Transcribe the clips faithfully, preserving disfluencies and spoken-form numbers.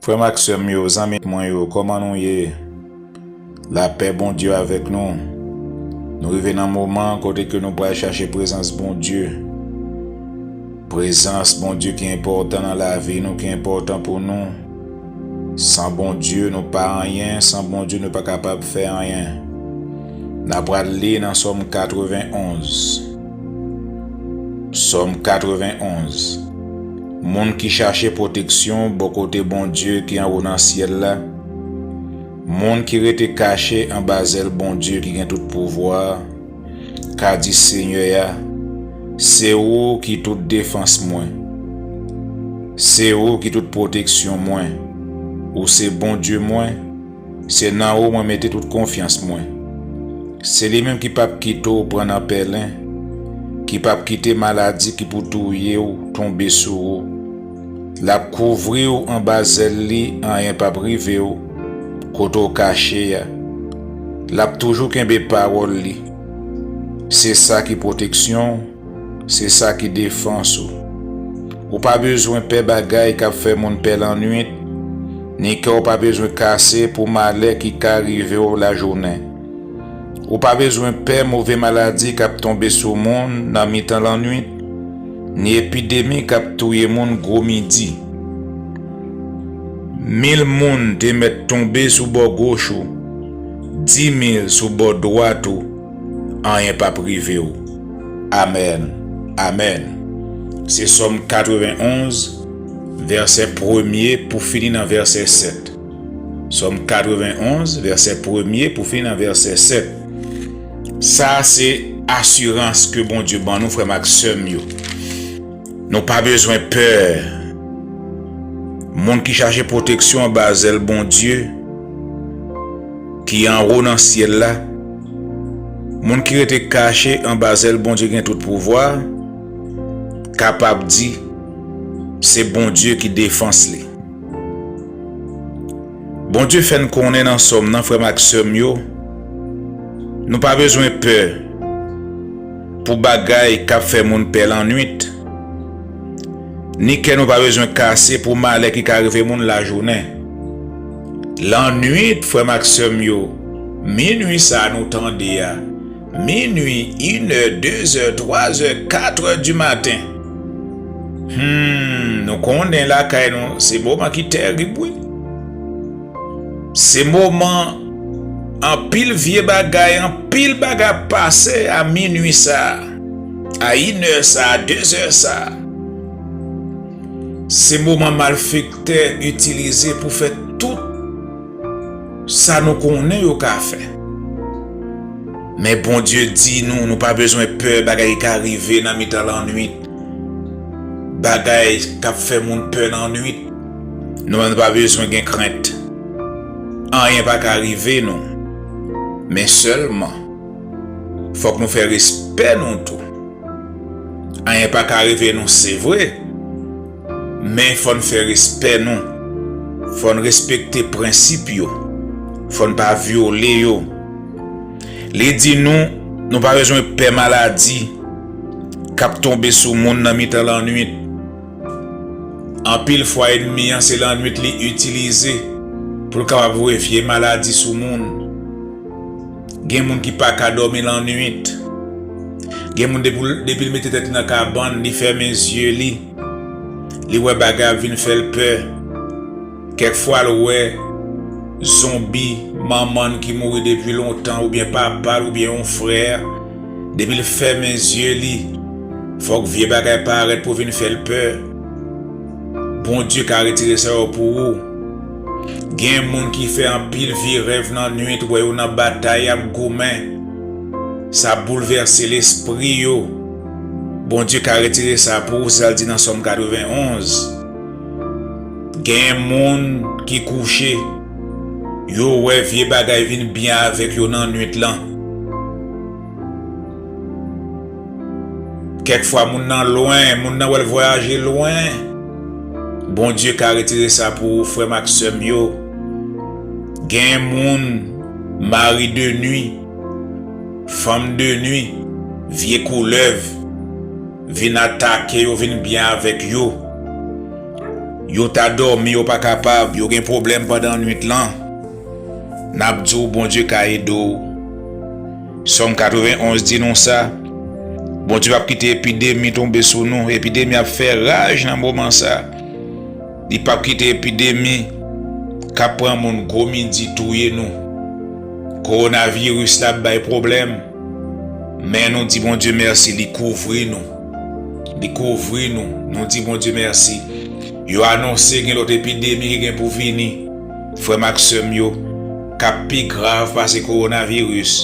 Frè m ak sè m yo, zanmi mwen yo, kòman nou ye? Lapè Bondye avèk nou. Nou rive nan moman kote ke nou pral chache prezans Bondye. Prezans Bondye ki enpòtan nan lavi nou, ki enpòtan pou nou. San Bondye, nou pa anyen. San Bondye, nou pa kapab fè anyen. N a pral li nan Sòm katrevenn onz. Sòm katrevenn onz. Moun ki chache pwoteksyon bò kote Bondye ki anwo nan syèl la, moun ki rete kache anba zèl Bondye ki gen tout pouvwa a, ka di Senyè a, se ou ki tout defans mwen. Se ou ki tout pwoteksyon mwen. Ou se Bondye mwen. Se nan ou mwen mete tout konfyans mwen. Se li menm ki p ap kite w pran nan pèlen, ki p ap kite maladi ki pou touye w tonbe sou ou. L ap kouvri w anba zèl li, anyen p ap rive w kote w kache a. L ap toujou kenbe pawòl li. Se sa ki pwoteksyon w, se sa ki defans ou. Ou pa bezwen pè bagay k ap fè moun pè lannwit, ni kè w pa bezwen kase pou malè ki ka rive w lajounen. Ou pa bezwen pè move maladi k ap tonbe sou moun nan mitan lannwit, ni epidemi k ap touye moun gwo midi. Mil moun te mèt tonbe sou bò goch ou, dimil sou bò dwat ou, anyen p ap rive w. Amèn. Amèn. Se Sòm katrevenn onz, vèsè premye pou fini nan vèsè sèt. Sòm katrevenn onz, vèsè premye pou fini nan vèsè sèt. Sa a se asirans ke Bondye ban nou, frè m ak sè m yo. Nou pa bezwen pè. Moun ki chache pwoteksyon anba zèl Bondye, ki anwo nan syèl la, moun ki rete kache anba zèl Bondye ki gen tout pouvwa, kapab di, se Bondye ki defans li. Bondye fè n konnen nan Sòm nan, frè m ak sè m yo, nou pa bezwen pè pou bagay k ap fè moun pè lannwit, ni kè nou pa bezwen kase pou malè ki ka rive moun lajounen. Lannwit, frè m ak sè m yo, minwi sa a nou tande a, minwi, inè, dezè, twazè, katrè di maten. Hmm, nou konnen lakay nou, se moman ki tèrib, wi. Se moman anpil vye bagay, anpil bagay ap pase a minwi sa a, a inè sa a, dezè sa a. Se moman malfektè itilize pou fè tout sa nou konnen yo ka fè. Men Bondye di nou, nou pa bezwen pè bagay ki ka rive nan mitan lannwit. Bagay k ap fè moun pè lannwit. Nou menm nou pa bezwen gen krent. Anyen pa ka rive nou. Men sèlman, fòk nou fè respè nou tou. Anyen pa ka rive nou, se vre. Men fò n fè respè nou. Fò n respekte prensip yo. Fò n pa vyole yo. Li di nou, nou pa bezwen pè maladi k ap tonbe sou moun nan mitan lannwit. Anpil fwa, ènmi an, se lannwit li itilize pou l kapab voye vye maladi sou moun. Gen moun ki pa ka dòmi lannwit. Gen moun depi l, depi l mete tèt li nan kabann, li fèmen zye li. Li wè bagay ap vin fè l pè. Kèk fwa l wè zonbi, manman l ki mouri depi lontan, oubyen papa l, oubyen yon frè. Depi l fèmen zye li, fòk vye bagay parèt pou vin fè l pè. Bondye ka retire sa yo pou ou. Gen moun ki fè anpil vye rèv nan nwit, wè yo nan batay, y ap goumen. Sa boulvèse lespri yo. Bondye ka retire sa pou ou, se sa l di nan Sòm katrevenn onz. Gen moun ki kouche, yo wè vye bagay vin byen avèk yo nan nwit lan. Kèk fwa moun nan lwen, moun nan wè l vwayaje lwen. Bondye ka retire sa pou ou, frè m ak sè m yo. Gen moun, mari de nwi, fanm de nwi, vye koulèv, vin atake yo, vin byen avèk yo. Yo ta dòmi, yo pa kapab, yo gen pwoblèm pandan nwit lan. N ap di w, Bondye ka ede w. Sòm katrevenn onz di nou sa, Bondye p ap kite epidemi tonbe sou nou. Epidemi ap fè raj nan moman sa. Li p ap kite epidemi k ap pran moun gwo midi touye nou. Kowonaviris la ap bay pwoblèm. Men nou di Bondye mèsi, li kouvri nou. Li kouvri nou. Nou di Bondye mèsi. Yo anonse gen lòt epidemi ki gen pou vini. Frè m ak sè m yo, k ap pi grav pase kowonaviris.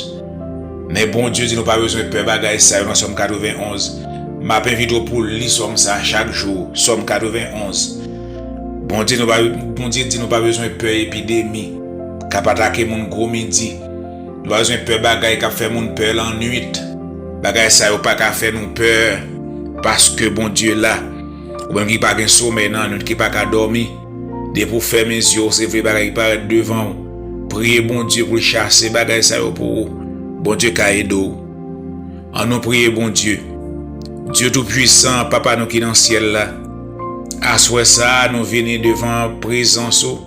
Men Bondye di nou pa bezwen pè bagay sa yo nan Sòm katrevenn onz. M ap envite w pou w li Sòm sa a chak jou, Sòm katrevenn onz. Bondye nou pa, Bondye di nou pa bezwen pè epidemi k ap atake moun gwo midi. Nou pa bezwen pè bagay k ap fè moun pè lannwit. Bagay sa yo pa ka fè nou pè, paske Bondye la. Ou menm ki pa gen somèy nan nwit, ki pa ka dòmi, depi w fèmen zye w, se vye bagay ki parèt devan w. Priye Bondye pou l chase bagay sa yo pou ou. Bondye ka ede w. Ann nou priye Bondye. Dye Toupuisan, Papa nou ki nan syèl la, aswè sa a, nou vini devan prezans ou.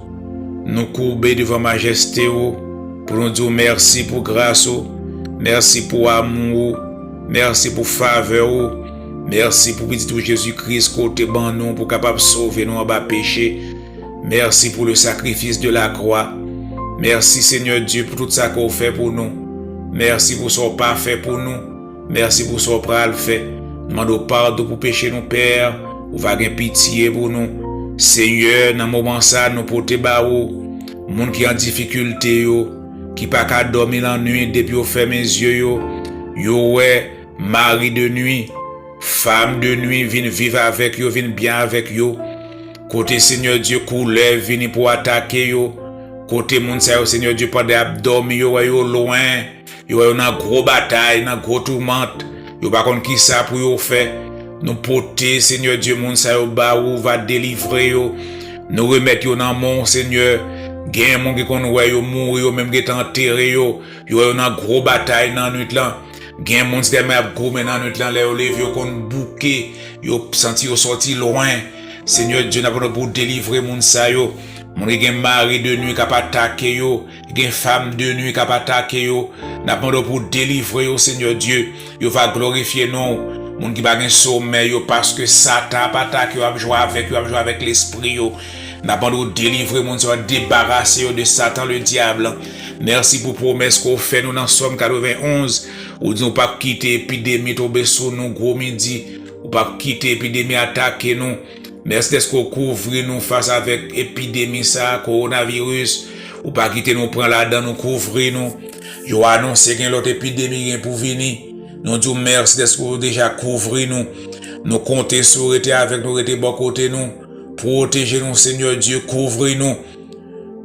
Nou koube devan majeste ou pou nou di w mèsi pou gras ou, mèsi pou amou ou, mèsi pou favè ou, mèsi pou Pitit ou Jezi Kris ke w te ban nou pou w kapab sove nou anba peche. Mèsi pou le sacrifice de la croix. Mèsi, Senyè Dye, pou tout sa ke w fè pou nou. Mèsi pou sa w pa fè pou nou. Mèsi pou sa w pral fè. Nou mande w padon pou peche nou, Pè. Ou va gen pitye pou nou. Senyè, nan moman sa a, nou pote ba ou moun ki an difikilte yo, ki pa ka dòmi lannwit depi yo fèmen zye yo. Yo wè mari de nwi, fam de nwi vin viv avèk yo, vin byen avèk yo. Kote, Senyè Dye, koulèv vini pou atake yo. Kote moun sa yo, Senyè Dye, pandan y ap dòmi, yo wè yo lwen. Yo wè yo nan gwo batay, nan gwo toumant. Yo pa konn kisa pou yo fè. Nou pote, Senyè Dye, moun sa yo ba ou, ou va delivre yo. Nou remèt yo nan men w, Senyè. Gen moun ki konn wè yo mouri, yo menm gentan antere yo. Yo wè yo nan gwo batay nan nwit lan. Gen moun, se tèlman y ap goumen nan nwit lan, lè yo leve, yo konn bouke. Yo santi yo sòti lwen. Senyè Dye, n ap mande w pou w delivre moun sa yo. Moun ki gen mari de nwi k ap atake yo, ki gen fam de nwi k ap atake yo. N ap mande w pou w delivre yo, Senyè Dye. Yo va glorifye non w. Moun ki pa gen somèy yo, paske Satan ap atake yo, ap jwe avèk yo, ap jwe avèk lespri yo. N ap mande w delivre moun sa yo, debarase yo de Satan, le diable. Mèsi pou pwomès ke w fè nou nan Sòm katrevenn onz. Ou di w p ap kite epidemi tonbe sou nou gwo midi. Ou p ap kite epidemi atake nou. Mèsi dèske w kouvri nou fas avèk epidemi sa a, kowonaviris. Ou pa kite nou pran ladan, nou kouvri nou. Yo anonse gen lòt epidemi ki gen pou vini. Nou di w mèsi dèske w deja kouvri nou. Nou konte sou w rete avèk nou, rete bò kote nou. Pwoteje nou, Senyè Dye, kouvri nou.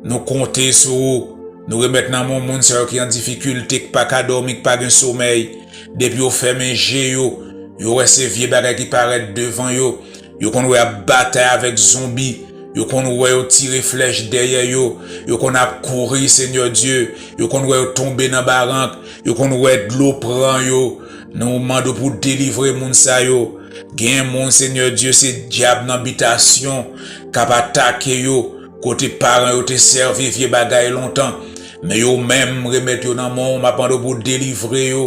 Nou konte sou ou. Nou remèt nan men w moun sa yo ki an difikilte, ki pa ka dòmi, ki pa gen somèy. Depi yo fèmen je yo, yo wè se vye bagay ki parèt devan yo. Yo konn wè y ap batay avèk zonbi. Yo konn wè yo tire flèch dèyè yo. Yo konn ap kouri, Senyè Dye. Yo konn wè yo tonbe nan barank. Yo konn wè dlo pran yo. Nou mande w pou w delivre moun sa yo. Gen moun, Senyè Dye, se dyab nan bitasyon k ap atake yo. Kote paran yo te sèvi vye bagay lontan. Men yo menm, m remèt yo nan men w, m ap mande w pou w delivre yo.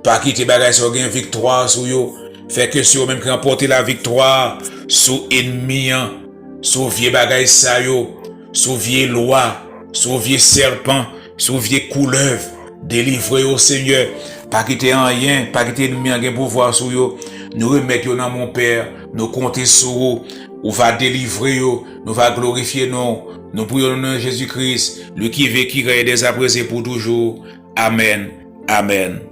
Pa kite bagay sa yo gen viktwa sou yo. Fè ke se yo menm ki ranpòte laviktwa sou ènmi an, sou vye bagay sa yo, sou vye lwa, sou vye sèpan, sou vye koulèv. Delivre yo, Senyè. Pa kite anyen, pa kite ènmi an gen pouvwa sou yo. Nou remèt yo nan men w, Pè. Nou konte sou ou. Ou va delivre yo. Nou va glorifye non w. Nou priye w nan non Jezi Kris, lui qui vit, qui règne dès à présent et pour toujours. Amèn. Amèn.